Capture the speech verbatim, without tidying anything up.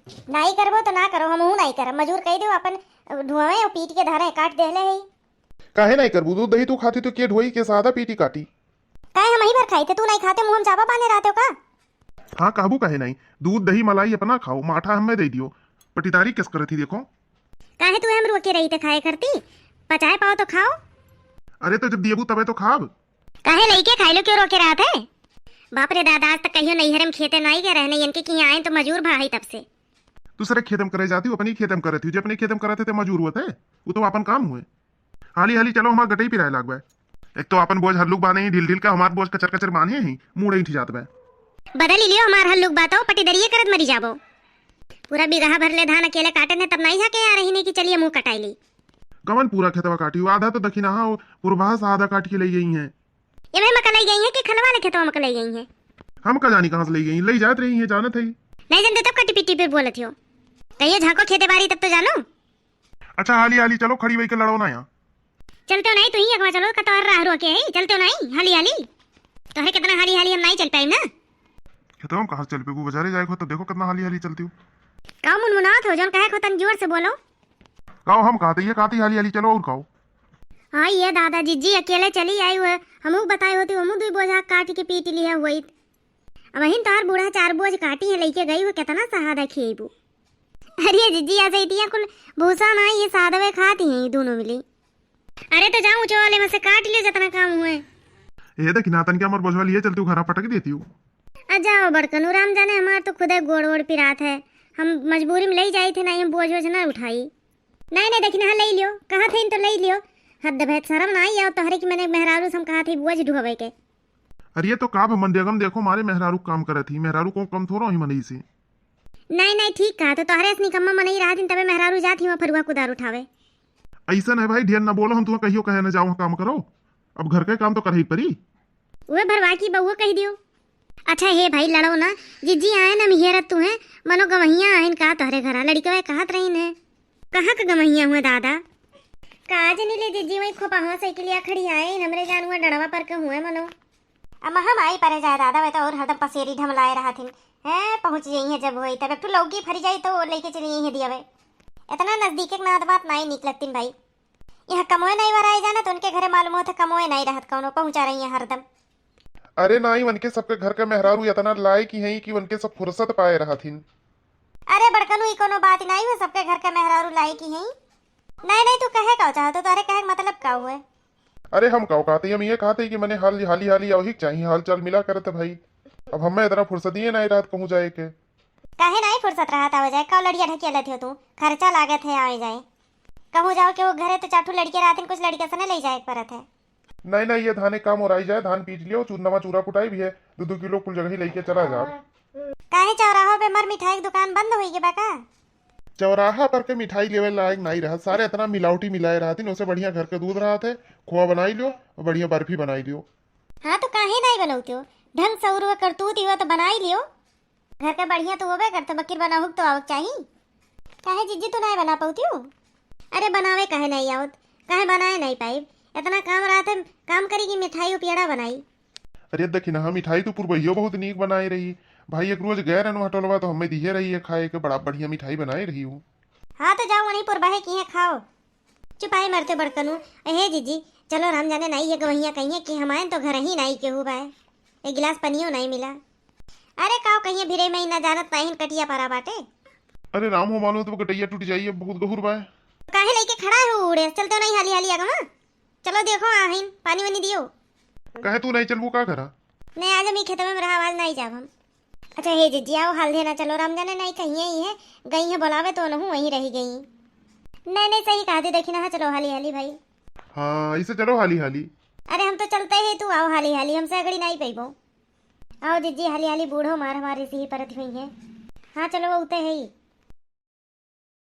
नाई करबो तो ना करो, हमहू नाई करब। मजूर कहि देउ, अपन ढुआवे अउ पीट के धरे, काट देहले है। काहे नाई करबू? दूध दही तू खाती तो के ढुआई, के सादा पीटी काटी? काहे, हमही भर खाई थे, तू नाई खाते, मुँह में चाबा बांधे रहते हो का? हाँ, कहबू काहे नाई? दूध दही मलाई अपना खाओ, माठा हमें दे दियो। पटीदारी किस करत ही देखो। काहे तू हम रोके रही थे खाए करती? पचाए पाओ तो खाओ। अरे तो जब दियबू तबे तो खाब। काहे लइके खाई लो, क्यों रोके रहत है? बाप रे दादा, आज तक कहियो नैहरे में खेते नाई गए रहने, इनके किहाँ आए तो मजूर भा है तब से। दूसरे खेते में करे जाती हूँ, अपनी खेते में करती हूँ, जे अपने खेते में करत है ते मजूर होत है, वो तो अपन काम हुए। हाली हाली चलो, हमार गटई पिराए लाग बा। एक तो अपन बोझ हल्लुक बाने ही ढील ढील का, हमार बोझ कचर कचर बाने ही, मूड़ ऐंठी जात बा। बदली लियो हमार हल्लुक बा तो पटीदरिये करत मरी जाबो। पूरा बिगहा भर ले धान अकेले काटे ने, तब नाई हके आ रही ने कि चलिए मुँह कटाई ली। कवन पूरा खेतवा काटी, आधा तो दखिनाहा पुरबहा से आधा काट के लइ गई हैं। ये में मकलई गई है कि खलवा ले खेतवा मकलई गई है? हम का जानी कहाँ से लइ गई, लइ जात रही है, जानत है। नहीं जानते तब का टिपी टिपी बोलत हो। कहियो झांको खेते बारी तब तो जानो। अच्छा हाली हाली चलो, खड़ी वही के लड़ो ना यहाँ। चलते हो नहीं तू ही अगवा चलो, कतवार राह रोके है, चलते हो नहीं हाली हाली। तोहरे कितना हाली हाली हम नहीं चल पाई ना। खेतवा में कहाँ से चल पेबू, बाजारे जाए को तो देखो कितना हाली हाली चलती हूँ। का मुनमुनात हो, जौन कहे को तन जोर से बोलो। काओ हम कहते, ये कहती हाली हाली चलो और काओ। हाँ ये दादा, जिज्जी अकेले चली आई हुए, हमू बताई होती, हमू दुई बोझा काट के पीट लिया हुई। अब अहिन तोहार बूढ़ा चार बोझ काटी है, लइके गई हो, कितना सहादा खिएबू। अरे जिज्जी, ऐसे इतिया कुल भूसा ना, ये सादवे खाती हैं ये दोनों मिली। अरे तो जाओ ऊंचे वाले में से काट लियो जितना काम हुए। ए देखी ना, तनके हमर बोझवा लिए चलती हूँ, घरा पटक देती हूँ। आ जाओ बड़कनू, राम जाने हमार तो खुदे गोड़ वोड़ पिरात है, हम मजबूरी में ले जाई थे, नहीं हम बोझ वोझ ना उठाई। नहीं नहीं, देखी ना, ले लियो, कहा थे इन तो ले लियो। हद भैत शर्म ना आई आओ तोहरे की, मैंने मेहरारू से हम कहा थे बोझ ढुआवे के। अरे ये तो का भा मनरेगा में देखो, मारे मेहरारू काम करत ही, मेहरारू को कम थोड़ो ही मनई से। नहीं नहीं, ठीक कहा, तो तोहरे से निकम्मा मनई रहत ही, तबे मेहरारू जात ही वहाँ फरुआ कुदार उठावे। ऐसा नहीं भाई, ढेर ना बोलो, हम तुम्हें कहियो कहे ना जाओ, काम करो, अब घर के काम तो करही परी। उहे भरवा की बउआ कहि दियो। अच्छा हे भाई, लड़ो ना, जिज्जी आए ना मिहरत तू है, मनो गवहिया आइन का तोहरे घरा, लड़िकवा कहत रहीन है। कहाँ का गवहिया हुए दादा? का जनी ले जिज्जी वही खोपा हुआ साइकिलिया खड़ी आए, हमरे जान हुआ डड़वा पर के हुए मनो। अब हम आई परे जाए दादा, वे तो और हरदम पसेरी ढमलाए रहत हिन। हैं, पहुँच जाई है जब होई तब, एक ठो लौकी फरी जाई तो लेके चली आई है दियावे। इतना नजदीक एक नात बात नाई नीक लगतीन भाई। यहाँ कमोए नहीं वराए जाना तो उनके घरे मालूम होत है कमोए नहीं रहत कौनो, पहुँचा रही है हरदम। अरे नाई, उनके सबके घर के मेहरारू इतना लायक ही हैं कि उनके सब फुर्सत पाए रहत हिन। अरे बड़कनू, ई कोनो बात नाई हुए, सबके घर के मेहरारू लायक ही हैं। नहीं नहीं, तू कहे का चाहत हो, तोहरे कहे के मतलब का हुए? अरे हम का कहते, हम ये कहते कि मने हाल, हाली हाली आवही के चाहिए, हाल चाल मिला करत भाई। अब हमें इतना फुर्सत ही नहीं रहत कहूँ जाए के। काहे नहीं फुर्सत रहत आवे जाए, का लड़िया ढकिया लेते हो तू? खर्चा लागत है आवे जाए। कहूँ जाओ के वो घरे तो चार ठो लड़के रहते हैं, कुछ लड़के से नहीं ले जाए के परत है। नहीं नहीं, ये धाने काम ओराई जाए, धान पीट लियो, चू-, नवा चूरा कुटाई भी है, दो दो किलो कुल जगह ही लेके चला जाओ। काहे चौराहा पे मर मिठाई की दुकान बंद होई के बा का? चौराहा पर के मिठाई लेवे लायक नहीं रहत, सारे इतना मिलावटी मिलाए रहतिन, ओसे बढ़िया घर के दूध रहत है, खोआ बनाई लियो और बढ़िया बर्फी बनाई लियो। हाँ तो काहे नहीं बनौतियो, ढंग से उरुआ करतूत ही हो तो बनाई लियो। घर के बढ़िया तो होबे करते, बकिर बनाहुक तो आवक चाही। काहे जिज्जी तू नहीं बना पाउतियो? अरे बनावे काहे नहीं आवत, काहे बनाए नहीं पाइब? इतना काम रहत है, काम करी कि मिठाई उपियड़ा बनाई। अरे देखी ना, हाँ, मिठाई तो पुरबहियो बहुत नीक बनाए रही। भाई एक रोज गए रहन वहाँ टोलवा तो हमें दिए रही है खाए के, बड़ा बढ़िया मिठाई बनाए रही हूँ। हाँ तो जाओ वहीं पुरबहे की है खाओ। चुपाई मरते बड़कनू। ए हे जीजी, चलो राम जाने नाई है गवहिया कहिए कि हमारे तो घर ही नाई केहू बाए। एक गिलास पनियो नाई मिला। अरे काव कहिए भिरे में ही ना जानत नाई हिन कटिया पारा बाटे। अरे राम हो मानो तो गटैया टूट जाई, अब बहुत गहुर बाए। काहे लेके खड़ा है उड़े, चलते नहीं हाली हाली आगमा। चलो देखो आहिन, पानी वानी दियो। काहे तू नहीं चलबू का करा? नहीं आज हम ही खेतवे में रहा, आज नहीं जाब हम। अच्छा हे जीजी आओ हाल देना, चलो राम जाने नहीं कहिए ही है, गई है बुलावे तो नहू वहीं रही गई। नहीं नहीं सही कहा थी, देखी ना, हाँ, चलो हाली हाली भाई। हाँ इसे चलो हाली हाली। अरे हम तो चलते ही, तू आओ हाली हाली, हमसे अगड़ी नहीं पैबो। आओ जीजी हाली हाली, बूढ़ो मार हमारे से ही परत हुई है। हाँ चलो वो उते है ही।